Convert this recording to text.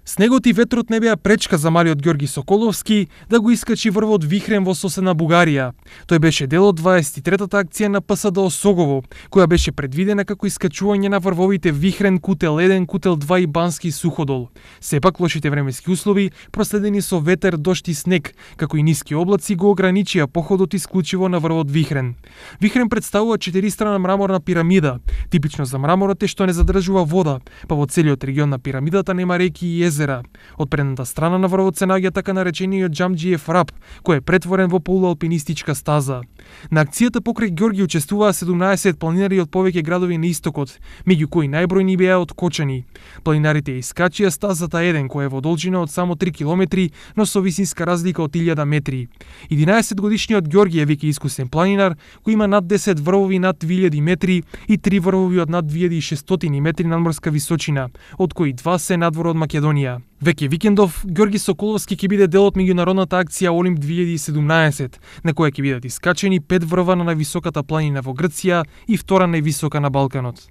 Снегот и ветрот не беа пречка за малиот Ѓорги Соколовски да го искачи врвот Вихрен во соседна Бугарија. Тој беше дел од 23-та акција на ПСД Осогово, која беше предвидена како искачување на врвовите Вихрен, Кутел 1, Кутел 2 и Бански Суходол. Сепак лошите временски услови, проследени со ветер, дожд и снег, како и ниски облаци, го ограничија походот исклучиво на врвот Вихрен. Вихрен представува 4-страна мраморна пирамида. Типично за мраморот е што не задржува вода, па во целиот регион на пирамидата нема реки и езера. Од предната страна на врвот се наоѓа така наречениот Џамџиев рап, кој е претворен во полуалпинистичка стаза. На акцијата покрај Ѓорги учествуваа 17 планинари од повеќе градови на истокот, меѓу кои најбројни беа од Кочани. Планинарите искачија стазата 1, која е во должина од само 3 километри, но со висинска разлика од 1000 метри. 11-годишниот Ѓорги е веќе искусен планинар, кој има над 10 врвови над 2000 метри и 3 врвови од над 2600 метри надморска височина, од кои 2 се надвор од Македонија. Веќе викендов, Ѓорги Соколовски ќе биде дел од меѓународната акција Олимп 2017, на која ќе бидат искачени 5 врва на највисоката планина во Грција и втора највисока на Балканот.